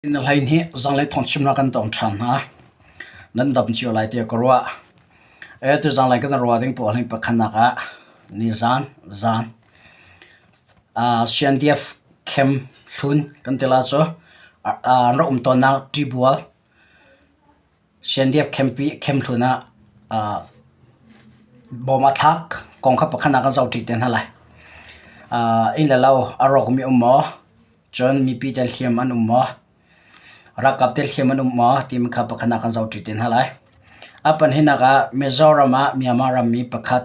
Na hlei nih zanglei thawngchimnak kan tong ṭhan hna. Nan dam cio lai tiah ka ruah. E tu zanglei kan ruah ding pawl hi pakhatnak ah nizan zan CNDF camp hlun kan ti la cu an rak um tawnnak Tibual CNDF camp camp hlun ah bawm a thlak kong kha pakhatnak kan zoh ṭi te hna lai. Inn le lo a rawkmi um maw? Cun mipi tel hliam an um maw? Ralkap tel hliam an um maw? Timi kha pakhat ah kan zohṭi te hna lai. A pahnihnak ah Mizoram ah Myanmar rammi pakhat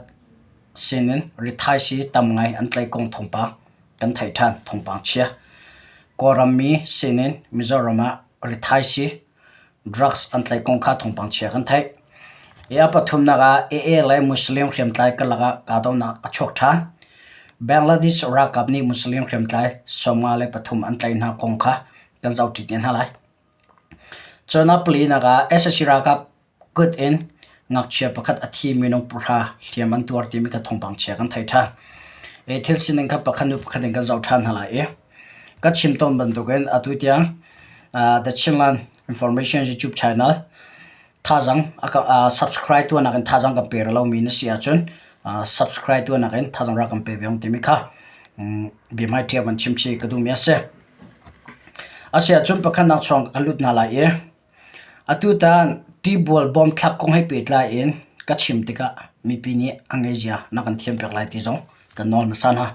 sinin rithaisii tam ngai an tlaih kong thawngpang kan theih ṭhan. Thawngpang chia. Kawlram mi sinin Mizoram ah rithaisii drugs an tlaih kong kha thawngpang chia kan theih. Hi a pathumnak ah AA le Muslim hriamtlai karlak ah kahdohnak a chuak ṭhan. Bangladesh ralkap nih Muslim hriamtlai 53 an tlaih hna kong kha kan zohṭi te hna lai. Cun a palinak ah sac ralkap kut in ngakchia pakhat a thi minung pahra hliam an tuar timi kha thawngpang chia kan theih ṭhan. Hi thil sining kha pakhat hnu pakhat in kan zoh ṭhan hna lai i ka chim tawn bantukin atu tiang The Chinland Information YouTube channel thazang subscribe tuahnak in thazang kan pe lomi na si ahcun subscribe tuahnak in thazang rak kan pe ve timi kha biahmaiṭhi ah van chim chih ka duhmi a si. A si ahcun pakhatnak chung kan lut hna lai i Atutan tibual bawmthlak kong he pehtlai in ka chim tikah mipi nih a ngeizia na kan thiampiak lai ti zong kan nawl hmasa hna.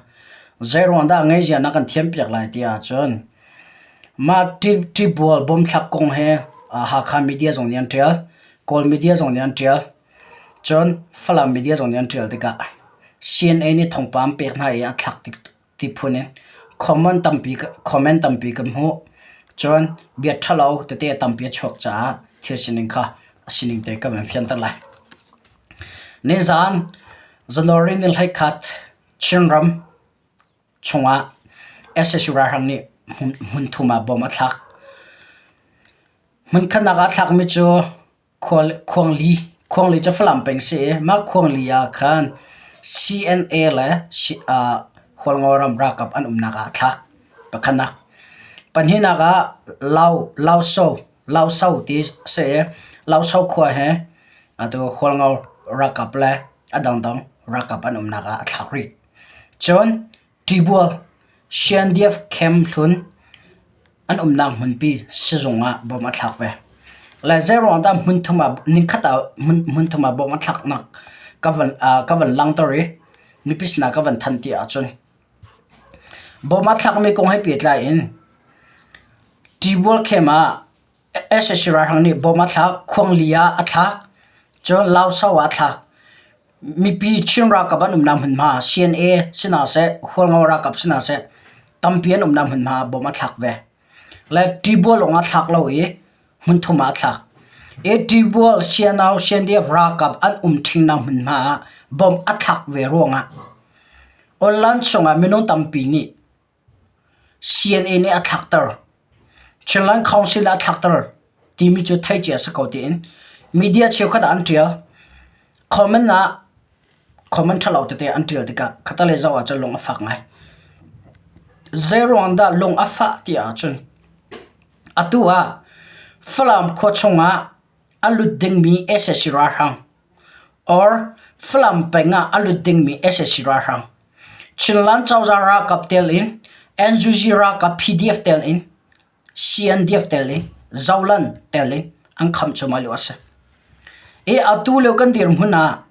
Zeiruang dah a ngeizia na kan thiampiak lai ti ahcun mah tibual bawmthlak kong he Hakha media zong nih an ṭial, Kawl media zong nih an ṭial, cun Falam media zong nih an ṭial tikah CNA nih thawngpang pek hna i a thlak tik ti phun in comment tampi comment tampi kan hmuh. Cun bia ṭhalo tete tampi a chuak caah thil sining kha a sining te ka van fianter lai. Nizan January ni 21 Chinram chungah sac ralhrang nih hmun thum ah bom a thlak. Hmunkhatnak ah thlakmi cu Khuangli Khuangli cu Falam peng si i mah Khuangli ah khan CNA le Hualngo ram ralkap an umnak ah a thlak. Pakhatnak. Pahnihnak ah Lau Lauso Lauso ti a si i Lauso khua hi atu Hualngo ralkap le a dangdang ralkap an umnak ah a thlak rih. Cun Tibual CNDF camp hlun an umnak hmunpi sizung ah bom a thlak ve. Le zeiruang dah hmunthum ah ningkhat ah hmunthum ah bom a thlaknak ka van ka van langhter i mipi sinah ka van thanh ti ahcun bom a thlakmi kong he pehtlai in Tibual camp ah sac ralhrang nih bom a thlak, khuangli ah a thlak, cun Lausau ah a thlak. Mipi Chin ralkap an umnak hmunhma CNA si hna seh, Hualngo ralkap si hna seh, tampi an umnak hmunhma ah bom a thlak ve. Le Tibual lawng ah thlak lo i hmunthum ah a thlak. I Tibual CNO, CNDF ralkap an um ṭhingnak hmunhma ah bom a thlak ve ruangah online chungah minung tampi nih CNA nih a thlakter. Chinland Council ah a thlakter timi cu theih cia a si ko tiin media cheukhat ah an ṭial. Comment ah comment ṭhalo tete an ṭial tikah khatalei zoh ahcun lung a fak ngai. Zeiruang dah lung a fah ti ahcun atu ah Falam khua chungah a lut dingmi sac ralhrang or Falam peng ah a lut dingmi sac ralhrang Chinland cozah ralkap tel in NUG ralkap PDF tel in CNDF tel in Zoland tel in an kham cuahmah lio a si. I atu lio kan dirhmun ah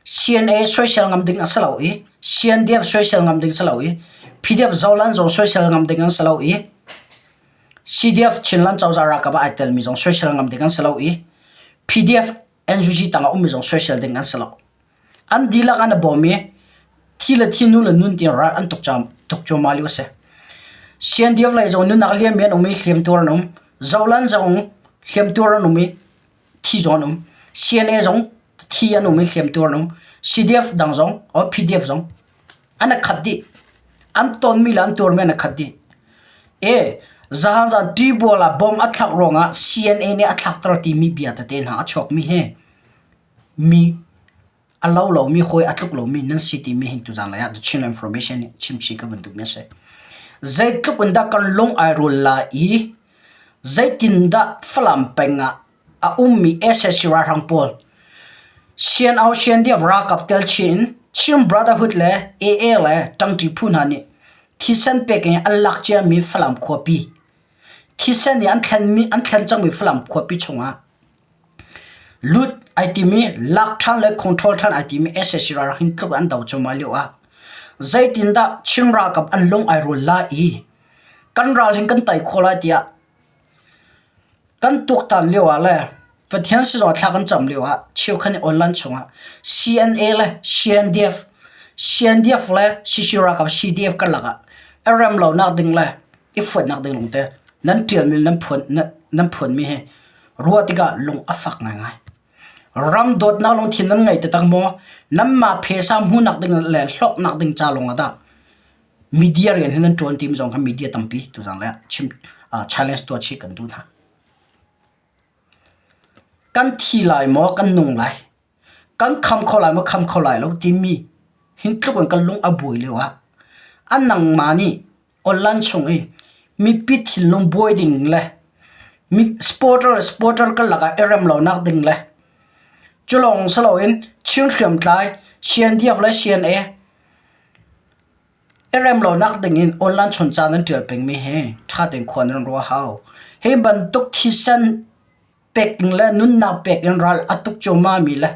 CNA soisel ngam ding a si lo i CNDF soisel ngam ding si lo i PDF Zoland zong soisel ngam ding an si lo i CDF Chinland cozah ralkap ah ai telmi zong soisel ngam ding an si lo i PDF NUG tangah ummi zong soisel ding an si lo. An dihlak an i bawm i thi le thi nu le nun tiang ral an tuk tuk cuahmah lio a si. CNDF lei zong nunnak liammi an um i hliamtuar an um. Zoland zong hliamtuar an um i thi zong an um. CNA zong thi an um i hliamtuar an um. CDF dang zong or PDF zong an i khat dih. An tonmi le an tuarmi an i khat dih. E zahan zan Tibual ah bomb a thlak ruangah CNA nih a thlakter timi bia tete hna a chuakmi hi mi a lo lomi hawi a tluk lomi nan si timi hin tuzan lei ah The Chin Information nih chimchih ka van duhmi a si. Zeitluk in dah kan lung ai rual lai i Zeitindah Falam peng ah a ummi sac ralhrang pawl CNO CNDF ralkap tel chih in Chin Brotherhood le AA le ṭangṭi phu hna nih thisen pek in an lak ciami Falam khuapi thisen i an thlenmi an thlen cangmi Falam khuapi chungah lut ai timi lak ṭhan le control ṭhan ai timi sac ralhrang hin tluk an do cuahmah lio ah zeitindah Chin ralkap an lung ai rual lai i kan ral hin kan tei khawh lai tiah Kan tuaktan lioah le Pathian sinah thla kan cam lioah cheukhat nih online chungah CNA le CNDF, CNDF le CC ralkap CDF karlak ah i rem lonak ding le i fuatnak ding lawngte nan ṭialmi nan phuan nan phuanmi hi ruah tikah lung a fak ngaingai. Ram dawtnak lungthin nan ngei taktak maw? Nanmah phesa hmuhnak ding le hlawknak ding ca lawngah dah Media rian hi nan ṭuan timi zong kha media tampi tuzaan le chim challenge tuah chih kan duh hna. Kan thi lai maw kan nung lai? Kan kham kho lai maw kham kho lai lo timi hin tluk in kan lung a buai lio ah a nangmah nih online chung in mipi thinlung buai ding le mi supporter le supporter karlak ah i rem lonak ding le cu lawng si loin Chin hriamtlai CNDF le CNA I rem lonak dingin online chonca nan ṭial pengmi hi ṭha tein khua nan ruah hau. Hi bantuk thisen pek in le nunnak pek in ral a tuk cuahmahmi le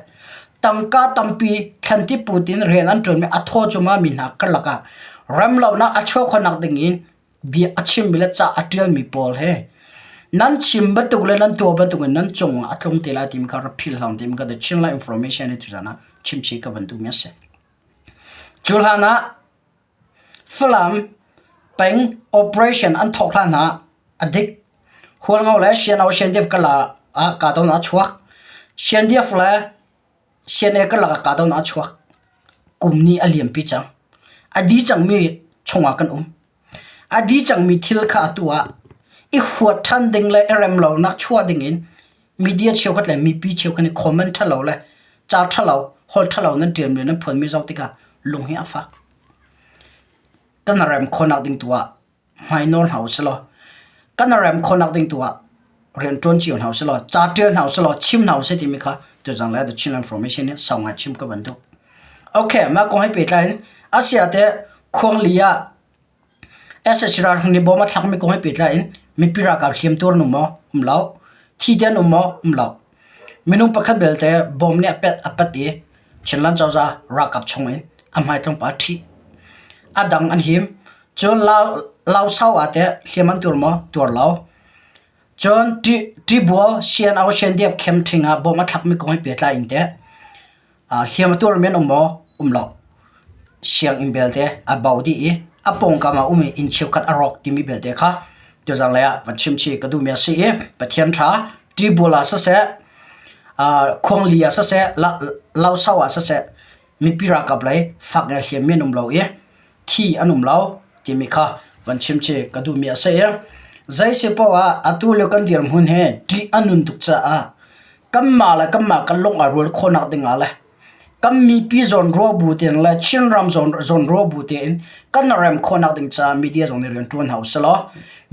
tangka tampi thlanti put in rian an ṭuanmi a thaw cuahmahmi hna karlak ah rem lonak a chuah khawhnak dingin bia a chimmi le ca a ṭialmi pawl he nan chim bantuk le nan tuah bantuk in nan cungah a tlung te lai timi kha rak philh hlah timi kha The Chinland Information hi tuzaan ah chimchih ka van duhmi a si. Cu hlan ah Falam peng operation an thawk hlan ah a dik. Hualngo le Siano Siandiaf karlak ah kahdohnak a chuak. Siandiaf le CNA karlak ah kahdohnak a chuak. Kum nih a liampi cang. A di cangmi chungah kan um. A di cangmi thil kha atu ah i huat ṭhan ding le i rem lonak chuah dingin media cheukhat le mipi cheukhat nih comment ṭhalo le ca ṭhalo, holh ṭhalo nan ṭialmi le nan phuanmi zoh tikah lung hi a fak. Kan rem khawhnak ding tu ah hmainawr hna usih law kan rem khawhnak ding tu ah rianṭuan cio hna usih law ca ṭial hna usih law chim hna usih timi kha tuzang le The Chinland Information nih sau ngai chim ka van duh. Okay, mah kong he pehtlai in Asia te khuangli ah SSC ralhrang nih bom a thlakmi kong he pehtlai in mipi ralkap hliamtuar an um maw? Um lo. Thi te an um maw? Um lo. Minung pakhat belte bom nih a pet a pat i Chinland cozah ralkap chung in a hmai tlawmpal a ṭhih. A dang an him. Cun Lausau ah teh hliam an tuar maw? Tuar lo. Cun Ṭibual CNO Shendiap camp ṭhing ah bom a thlakmi kong he pehtlai in teh Hliam a tuarmi an um maw? Um lo. Sianginn belte a bo dih i a pawngkam ah um i inn cheukhat a rawk timi belte kha tuzanglei ah van chim chih ka duhmi a si i Pathian ṭha ṭibual ah siseh, khuangli ah siseh, losau ah siseh mipi ralkap lei fak le hliammi an um lo i thi an um lo timi kha van chim chih ka duhmi a si i zei si paoh ah atu lio kan dirhmun hi ṭih a nun tuk caah Kanmah le kanmah kan lung aa rual khawhnak ding ah le kan mipi zawnruah bu tein le Chinram zawnruah bu tein kan rem khawhnak ding caah media zong nih rian ṭuan hna usih law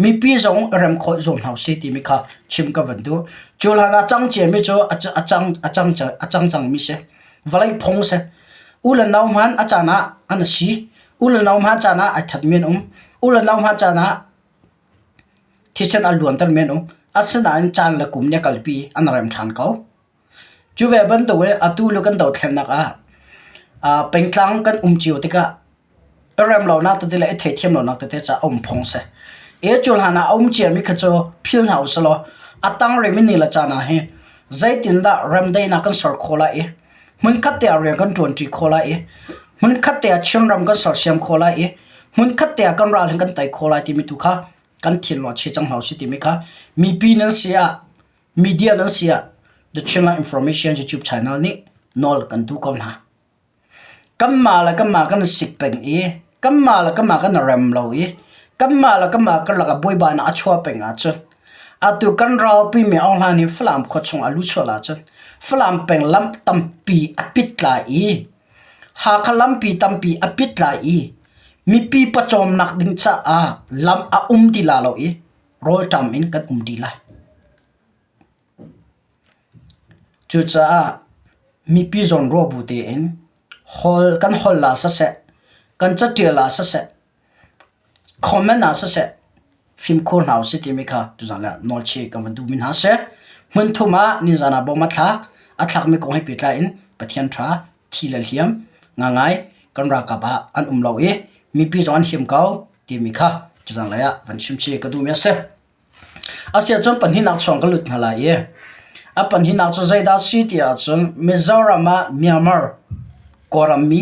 mipi zong rem khawh zuam hna usih timi kha chim ka van duh. Cu hlan ah cang ciami cu a cang a cang a cang cangmi si. Vawlei phung si. U le nau hmanh a caan ah an si. U le nau hmanh caan ah ai thatmi an um. U le nau hmanh caan ah Thisen a luanter men um. Asinain caan le kum nih a kalpi i an rem ṭhan ko. Cu ve bantuk in atu le kan dothlennak ah pengtlang kan um cio tikah i rem lonak tete le i theithiam lonak tete ca a um phung si. E cu hlan ah a um ciami kha cu phil hna usih law a tang rihmi ni le caan ah hin zeitindah remdaihnak kan ser khawh lai i hmunkhat te ah rian kan ṭuanṭi khawh lai i hmunkhat te ah Chinram kan sersiam khawh lai i hmunkhat te ah kan ral hin kan tei khawh lai timi tu kha kan thinlung a chia cang hna usih timi kha mipi nan si ah media nan si ah The Chinland Information YouTube channel nih nawl kan duh ko hna. Kanmah le kanmah kan i sik peng i kanmah le kanmah kan i rem lo i kanmah le kanmah karlak ah buaibainak a chuah peng ahcun atu kan ralpi mi Aung Hlan hi Falam khua chung a luhchuah ahcun Falam peng lam tampi a pit lai i Hakha lampi tampi a pit lai i mipi pawcawmnak ding caah lam a um ti la lo i. Rawlṭam in kan um dih lai. Cucaah mipi zawnruah bu tein hawl kan holh ah siseh, kan caṭial ah siseh, comment ah siseh fimkhur hna usih timi kha tuzaan ah nawlchih kan van duhmi hna a si. Hmunthum ah nizaan ah bawm a thlak. A thlakmi kong he pehtlai in Pathian ṭha thi le hliam ngangai kan ralkap ah an um lo i mipi zong an him ko timi kha tuzaan lei ah van chimchih ka duhmi a si. Asiahcun pahnihnak chung ka lut hna lai i a pahnihnak cu zeidah a si ti ahcun Mizoram ah Myanmar Kawlram mi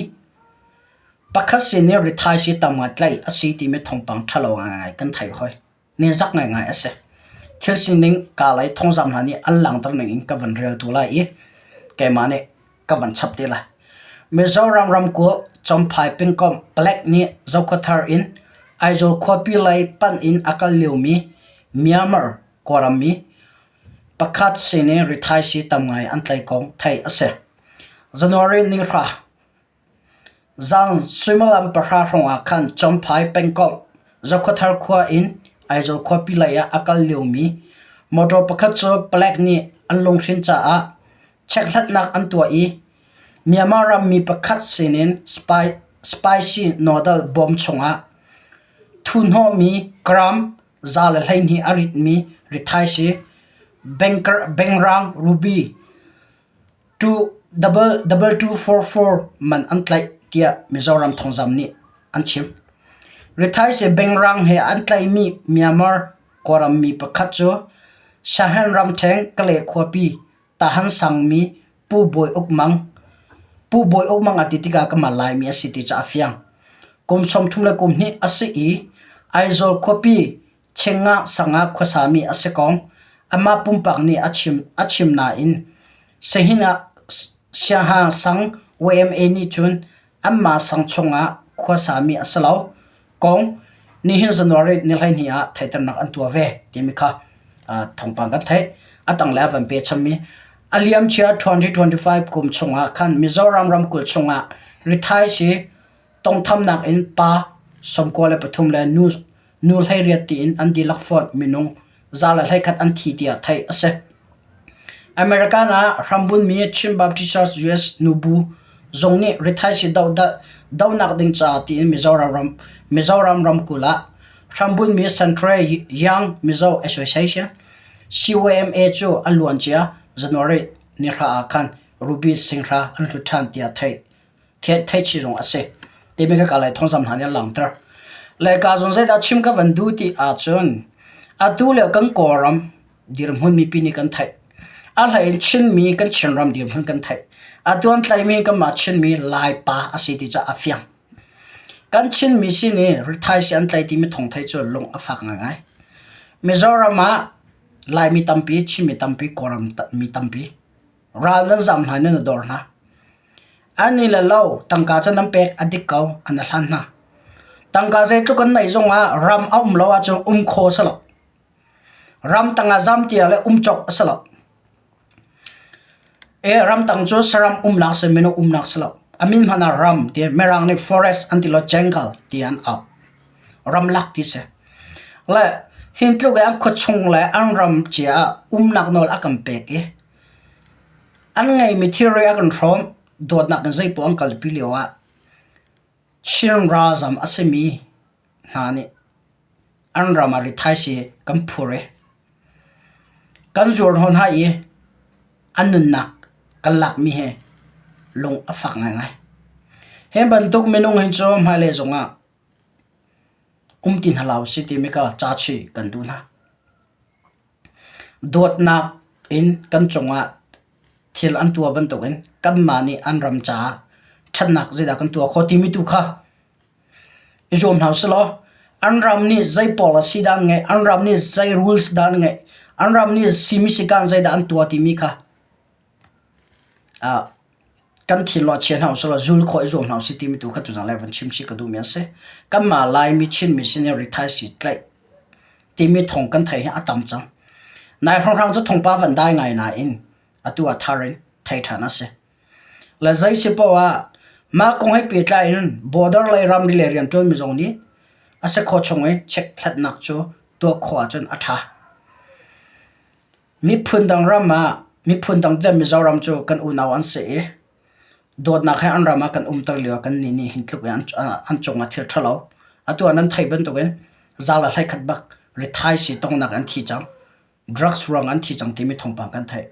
pakhat sin i rithaisii tam ngai tlaih a si timi thawngpang ṭhalo ngaingai kan theih hoi. Ningzak ngaingai a si. Thil sining kaa lei thawngzamh hna nih an langhter ning in ka van rel tu lai i keimah nih ka van chap te lai. Mizoram ramkulh Champhai pengkomh palek nih Zokhawthar in Aizawl khuapi lei panh in a kal liomi Myanmar Kawlram mi pakhat sin i rithaisii tam ngai an tlaih kong theih a si. January nihra zan suimilam pahra hrawngah khan Champhai pengkomh Zokhawthar khua in Aizawl khuapi lei ah a kal liomi motor pakhat cu palek nih an lunghrin caah Chekhlatnak an tuah i Myanmar rammi pakhat sinin spicy noodle bawm chungah thuhnawhmi gram 112 a ritmi rithaisii bengrang ruby 2244 man an tlaih tiah Mizoram thawngzamh nih an chim. Rithaisii bengrang he an tlaihmi Myanmar Kawlram mi pakhat cu Shan ramṭhen Kale khuapi Tahan sangmi Pu Bawi Uk Mang Pu Bawi Uk Mang a ti tikah kanmah Laimi a si ti cu a fiang. Kum 30 le kum hnih a si i Aizawl khuapi Chengah sang ah khuasami a si kong amah pumpak nih a chim, a chim nain Sahin ah Siaha sang YMA nih cun anmah sang chungah khuasami a si lo kong nihin January ni 12 ah theihternak an tuah ve timi kha thawngpang kan theih. A tanglei ah van pe chammi a liamcia 2025 kum chungah khan Mizoram ramkulh chungah rithaisii tongthamnak in pa 93 le nu nu 18 tiin an dihlak fawn minung 121 an thi tiah theih a si. American ah hrambunmi Chin Baptist Church US nubu zung nih rithaisii dohnak ding caah tiin Mizoram ram Mizoram ramkulh ah hrambunmi Central Young Mizo Association CYMA cu a luancia January ni hra ah khan ruby singhra an hlut ṭhan tiah theih theih chih zong a si. Timi ka kalai thawngzam hna nih an langhter. Le ka zong zeidah chim ka van duh ti ahcun atu lio kan Kawlram dirhmun mipi nih kan theih. A hlei in Chinmi kan Chinram dirhmun kan theih. Atu an tlaihmi kanmah Chinmi Laipa a si ti cu a fiang. Kan Chinmi sin i rithaisi an tlaih timi thawng theih cu lung a fak ngaingai. Mizoram ah Laimi tampi, Chinmi tampi, Kawlram mi tampi ral nan zam hna nan i dor hna. An i le lo tangka cu nan pek a dik ko an i hlan hna. Tangka zeitluk an neih zongah ram a um lo ahcun um kho si lo. Ramtang ah zamtia le umcawk a si lo. E ramtang cu saram umnak si minung umnak si lo. A min hmanh ah ram ti Mirang nih forest an ti lo jungle ti an auh. Ramlak ti si. Le hin tluk i an khuachung le an ram cia ah umnak nawl a kan pek i an ngeihmi thilri a kan hrawm dawtnak in zeipaoh an kalpi lio ah Chin ralzam a simi hna nih an ram ah rithaisii kan phur i kan zuar hna hna i an nunnak kan lakmi hi lung a fak ngaingai. Hi bantuk minung hi cu hmailei zongah um ti hna hlah usih timi kha ca chih kan duh hna. Dawtnak in kan cungah thil an tuah bantukin kanmah nih an ram caah ṭhatnak zeidah kan tuah khawh timi tu kha i zuam hna usih law an ram nih zei policy dah an ngeih, an ram nih zei rules dah an ngeih, an ram nih simi sikaan zeidah an tuah timi kha ah kan thinlung ah chia hna usih law zul khawh i zuam hna usih timi tu kha tuzaan lei van chim chih ka duhmi a si. Kanmah Laimi Chinmi sin i rithaisii tlaih timi thawng kan theih hi a tam cang. Nai hrawnghrang cu thawngpang van dai ngai nain atu ah thar in thei ṭhan a si. Le zei si paoh ah mah kong he pehtlai in border lei ramri lei rianṭuanmi zong nih a si khawh chung i check hlatnak cu tuah khawh ahcun a ṭha. Miphun dang ram ah miphun dang te Mizoram cu kan unau an si i dawtnak he an ram ah kan umter lio ah kannih nih hin tluk in an cungah thil ṭhalo atu ah nan theih bantukin zal a hleikhat bak rithaisi tongnak an thi cang. Drugs ruang an thi cang timi thawngpang kan theih.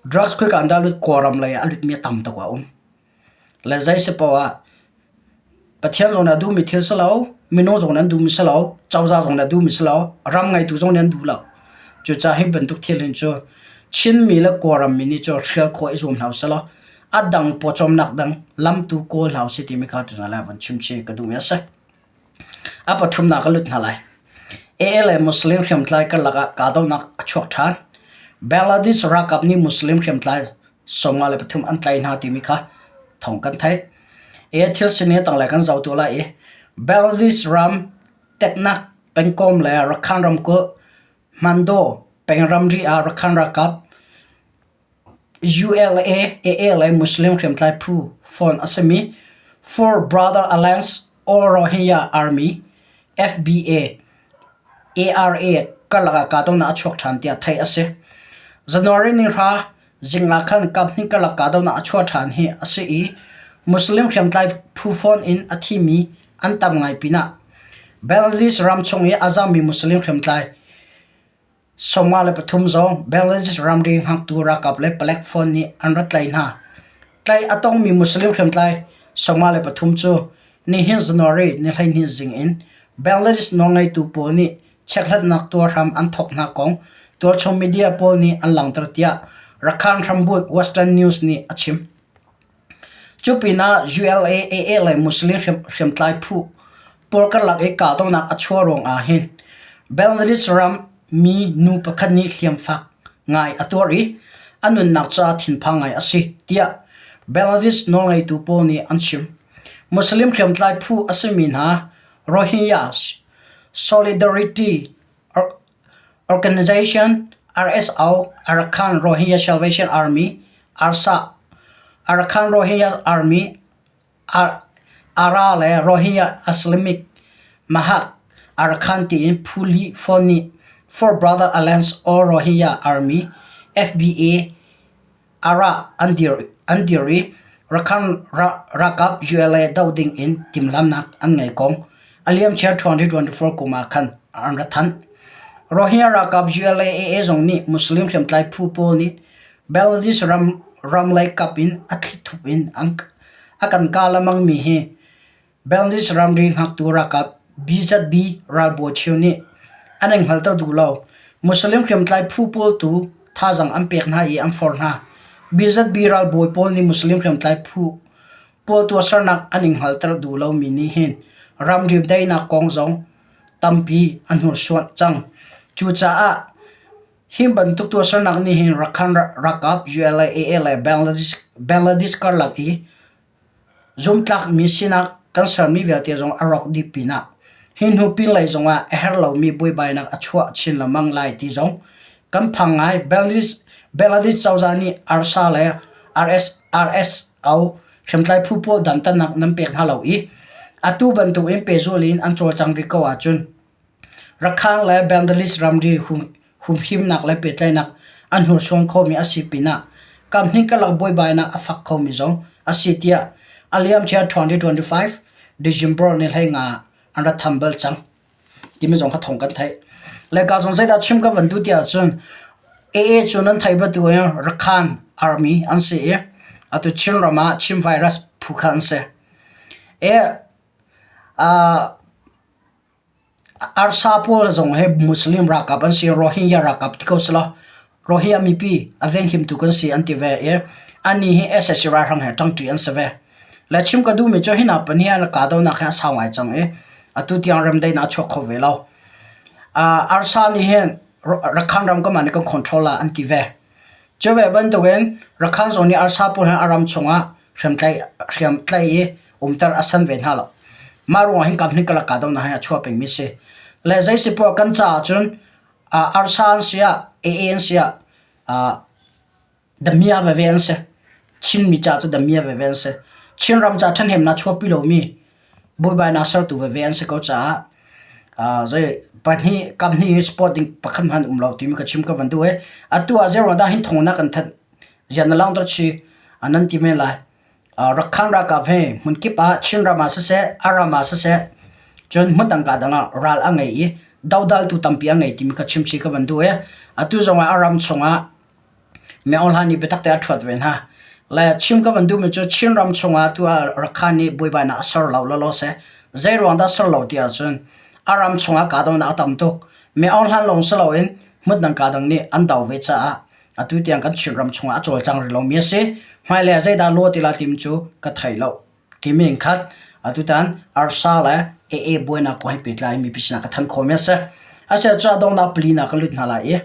Drugs khika an dah lut Kawlram lei ah a lutmi a tam tuk a um. Le zei si poah ah Pathian zong nih a duhmi thil si lo, minung zong nih an duhmi si lo, cozah zong nih a duhmi si lo, ram ngeitu zong nih an duh lo. Cucaah hi bantuk thil hin cu Chinmi le Kawlram mi nih cu hrial khawh i zuam hna usih law a dang pawcawmnak dang lamtu kawl hna usih timi kha tuzaan ah van chim chih ka duhmi a si. A pathumnak a lut hna lai. AA le Muslim hriamtlai karlak ah kahdohnak a chuak ṭhan. Bangladesh ralkap nih Muslim hriamtlai 53 an tlaih hna timi kha thawng kan theih. AA thil sining a tanglei kan zoh tu lai i Bangladesh ram Teknak pengkom le Rakhine ramkulh Hmandaw peng ramri ah Rakhine ralkap ULA, AA le Muslim hriamtlai phu fonh a simi Four Brother Alliance All Rohingya Army FBA, ARA karlak ah kahdohnak a chuak ṭhan tiah theih a si. January ni hra zing ah khan kaphnih karlak kahdohnak a chuah ṭhan hi a si i Muslim hriamtlai phu fonh in a thimi an tam ngai pinah Bangladesh ram chung i a zammi Muslim hriamtlai 53 zong Bangladesh ramri hngaktu ralkap le palek phone nih an rak tlaih hna. Tlaih a tongmi Muslim hriamtlai 53 cu nihin January ni 12 zing in Bangladesh nawlngeitu pawl nih chekhlatnak tuah hram an thawk hna kong tualchung media pawl nih an langhter tiah Rakhine hrambunh Western News nih a chim. Cu pinah ULA-AA le Muslim hriamtlai phu pawl karlak i kahdohnak a chuah ruangah hin Bangladesh ram mi nu pakhat nih hliamfak ngai a tuar i a nunnak caah thinphang ngai a si tiah Bangladesh nawlngeitu pawl nih an chim. Muslim hriamtlai phu a simi hna Rohingya Solidarity Organization, RSO, Arakan Rohingya Salvation Army, ARSA, Arakan Rohingya Army, ARA le Rohingya Islamic Mahad Arakan tiin phu li fawn nih Four Brother Alliance All Rohingya Army, FBA, ARA an dir i Rakhine ralkap ULA doh ding in timhlamhnak an ngei kong a liamcia 2024 kum ah khan an ra thanh. Rohingya ralkap ULA-AA zong nih Muslim hriamtlai phu pawl nih Bangladesh ram lei kap in a thlithup in a kan kah lengmangmi hi Bangladesh ramri hngaktu ralkap BZB ralbawi cheu nih an in hngalter duh lo. Muslim hriamtlai phu pawl tu thazaang an pek hna i an forh hna. BZB ralbawi pawl nih Muslim hriamtlai phu pawl tuahsernak an in hngalter duh lomi nih hin ramri daihnak kong zong tampi a hnursuan cang. Cucaah hi bantuk tuahsernak nih hin Rakhine ralkap ULA le Bangladesh karlak i Zumtlakmi sinak kan sermi vialte zong a rawk dih pinah hi hnu pinlei zongah a herh lomi buaibainak a chuah chin lengmang lai ti zong kan phang ngai. Bangladesh cozah nih ARSA le RSO hriamtlai phu pawl dantatnak nan pek hna lo i atu bantuk in pehzulh in an cawlcang rih ko ahcun Rakhine le Bangladesh ramri humhimnak le pehtlaihnak an hnursuan khomi a si pinah kamhnih karlak buaibainak a fak khomi zong a si tiah a liamcia 2025 December ni 15 an rak tham bal cang timi zong kha thawng kan theih. Le ka zong zeidah chim ka van duh ti ahcun AA cu nan theih bantuk in Rakhine Army an si i atu Chin ram ah Chin virus phu kha an si. E Arsa pawl zong hi Muslim ralkap an si, Rohingya ralkap ti ko selaw Rohingya mipi a venghimtu kan si an ti ve i annih hi sac ralhrang he ṭangṭi an si ve. Le chim ka duhmi cu hi hna pahnih an kahdohnak hi a sau ngai cang i atu tiang remdaihnak a chuak kho ve lo. Arsa nih hin Rakhine ram kanmah nih kan control ah an ti ve. Cu ve bantukin Rakhine zong nih arsa pawl hi a ram chungah hriamtlaih i umter a san ve hna lo. Mah ruangah hin kam hin kalak kahdohnak hi a chuah pengmi si. Le zei si poah kan caah cun arsa an si ah AA an si ah damia veve an si. Chinmi caah cu damia veve an si. Chinram caah ṭhahnemnak chuahpi lomi buaibainak sertu veve an si ko caah zei Pahnih kamhnih hi sport ding pakhat hmanh um lo timi ka chim ka van duh i atu ah zeiruang dah hin thong na kan thanh zian na langhter chi nan ti men lai. Rakhan ralkap hi hmunkip ah Chinram ah siseh, a ram ah siseh, cun hmun dang ka dang ah ral a ngei i dodaltu tampi a ngei timi ka chim chih ka van duh i atu zong ah a ram chungah Myo Hla nih biatak te a ṭhuat ve hna. Le chim ka van duhmi cu Chinram chungah tu ah Rakhan nih buaibainak a ser lo lawlaw seh. Zei ruang dah ser lo ti ahcun a ram chungah kahdohnak a tam tuk. Myo Hlan lawng si loin hmun dang ka dang nih an do ve caah atu tiang kan Chinram chungah a cawlcang rih lomi a si. Hmailei ah zeidah law ti la timi cu ka thei lo. Timi in khat atutan arsa le AA buainak kong he pehtlai in mipi sinah ka thanh khawhmi a si. Asiah cu a donghnak pali ah ka lut hna lai i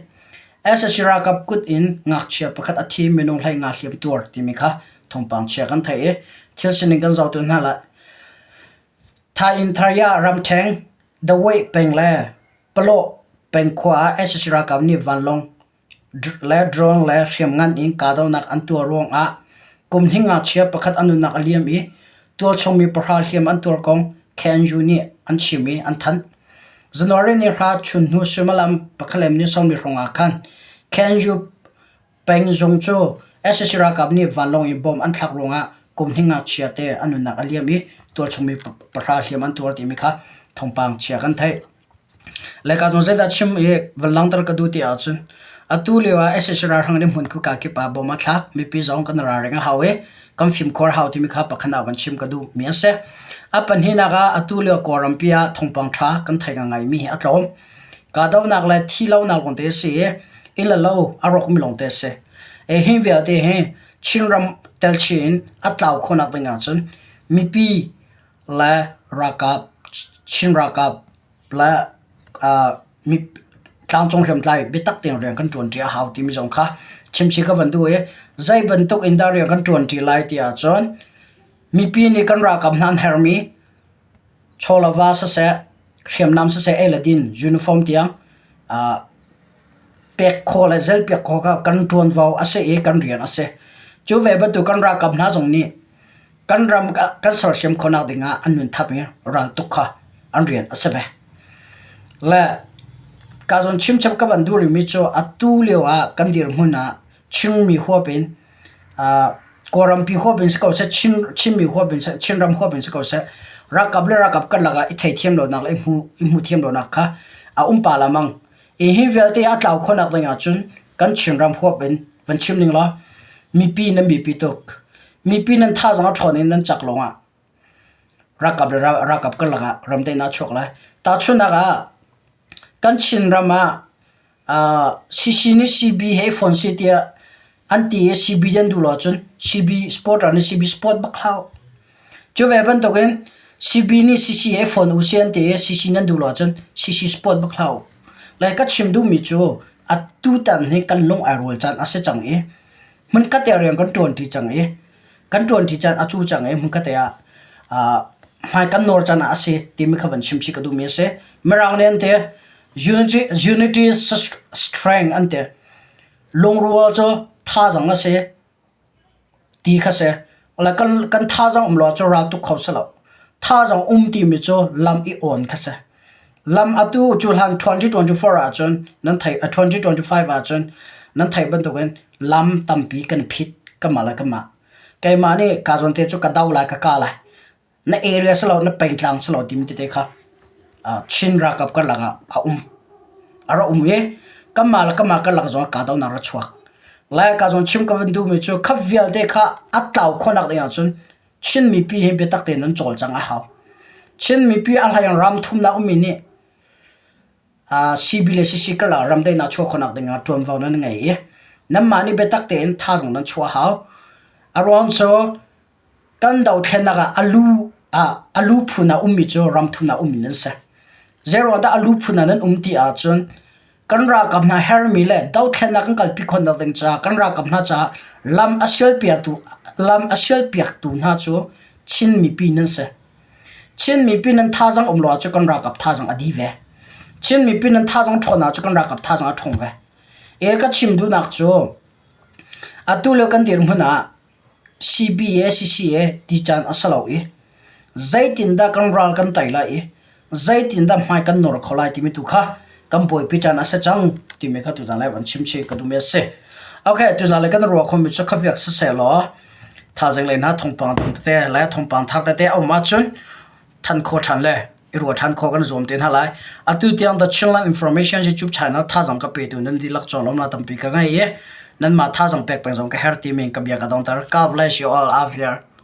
SSC ralkap kut in ngakchia pakhat a thi minung hlei nga hliam tuar timi kha thawngpang chia kan theih i thil sining kan zohtu hna lai. Thain Tharya ramṭheng Dawei peng le Palawh peng khua ah SSC ralkap nih vanlawng le drone le hriamngan in kahdohnak an tuah ruangah kum hnih ngakchia pakhat a nunnak a liam i tualchung mi pahra hliam an tuar kong KNU nih an chim i an thanh. January ni hra chun hnu suimilam pakhat le minute sawmli hrawng ah khan KNU peng zung cu sac ralkap nih vanlawng in bomb an thlak ruangah kum hnih ngakchia te a nunnak a liam i tualchung mi pahra hliam an tuar timi kha thawngpang chia kan theih. Leka zong zeidah chim i van langhter ka duh ti ahcun atu lio ah sac ralhrang nih hmun ka kip ah bom a thlak. Mipi zong kan ralring a hau i kan fimkhur a hau timi kha pakhat ah van chim ka duhmi a si. A pahnihnak ah atu lio Kawlrampi ah thawngpang ṭha kan theih ngaingaimi hi a tlawm. Kahdohnak le thihlonak lawngte a si i inn le lo a rawkmi lawngte a si. Hi vialte hi Chinram telchin in a tlau khawhnak ding ahcun mipi le ralkap Chin ralkap le tlangcung hriamtlai biatak tein rian kan ṭuanṭi a hau timi zong kha chimchih ka van duh i zei bantuk in dah rian kan ṭuanṭi lai ti ahcun mipi nih kan ralkap hna an herhmi chaw le va siseh, hriamnam siseh, ei le din, uniform tiang pek khawh le zelpiak khawh kha kan ṭuanvo a si i kan rian a si. Cu ve bantuk kan ralkap hna zong nih kan ram kan sersiam khawhnak ding ah an nun thap i raltuk kha an rian a si ve. Le ka zawn chimchap ka van duh rihmi cu atu lio ah kan dirhmun ah Chinmi huap in Kawlrampi huap in si ko seh, Chin, Chinmi huap in seh, Chinram huap in si ko seh, ralkap le ralkap karlak ah i theithiam lonak le i hmu, i hmu thiam lonak kha a um pa lamang. Hi hi vialte a tlau khawhnak ding ahcun kan Chinram huap in van chim ning law mipi nan biapi tuk. Mipi nan thazaang a ṭhawn in nan cak lawngah ralkap le ralkap karlak ah ramdaihnak a chuak lai. Tahchunhnak ah kan Chinram ah CC nih CB he i fon seh tiah an ti i CB an duh lo ahcun CB supporter nih CB support bak hlah u. Cu ve bantukin CB nih CC he i fon u sih an ti i CC nan duh lo ahcun CC support bak hlah u. Lai ka chim duhmi cu atutan hi kan lung ai rual caan a si cang i hmunkhat te rian kan ṭuanṭi cang i kan ṭuanṭi caan a cu cang i hmunkhat te ah hmai kan nawr caan ah a si timi kha van chim chih ka duhmi a si. Mirang nih an ti unity, unity is strength an ti. Lungrual cu thazaang a si. Ti kha si. Kan, kan thazaang um lo ahcun ral tuk kho si lo. Thazaang um timi cu lam i awn kha si. Lam atu cu hlan 2024 ahcun nan theih 2025 ahcun nan theih bantukin lam tampi kan phit kanmah le kanmah. Keimah nih kaa zawn te cu ka do lai ka ka lai. Na area si lo na pengtlang si lo timi tete kha Chin ralkap karlak ah a um. A rak um i kanmah le kanmah karlak zong ah kahdohnak a rak chuak. Lai ka zong chim ka van duhmi cu kha vialte kha a tlau khawhnak ding ahcun Chin mipi hi biatak tein an cawlcangh a hau. Chin mipi a hlei in ram thumnak ummi nih CB le CC karlak ramdaihnak chuah khawhnak ding ah ṭuanvo nan ngei i nanmah nih biatak tein thazaang nan chuah a hau. A ruang cu Kan dothlennak ah a lu ah a lu phun ah ummi cu ramthum ah ummi nan si. Zeiruang dah a lu phun ah nan um ti ahcun kan ralkap hna hermi le dothlennak kan kalpi khawhnak ding caah kan ralkap hna caah lam a sialpiaktu lam a sialpiaktu hna cu Chin mipi nan si. Chin mipi nan thazaang um lo ahcun kan ralkap thazaang a di ve. Chin mipi nan thazaang ṭhawn ahcun kan ralkap thazaang a ṭhawng ve. E ka chim duhnak cu atu lio kan dirhmun ah CBA CCA ti caan a si lo i zeitindah kan ral kan tei lai i. Zeitindah hmai kan nawr kho lai timi tu kha kan buaipi caan a si cang timi kha tuzan lai van chim chih ka duhmi a si. Okay, tuzan le kan ruah khomi cu khaviak siseh law thazaang lei hna thawngpang dang tete le thawngpang thar tete a um ahcun than kho ṭhan le i ruah ṭhan khawh kan zuam te hna lai. Atu tiang The Chinland Information YouTube channel thazaang ka petu nan dihlak conglawmhnak tampi ka ngei i nanmah thazaang pek peng zong ka herh timi in ka bia ka dongter. God bless you all out here.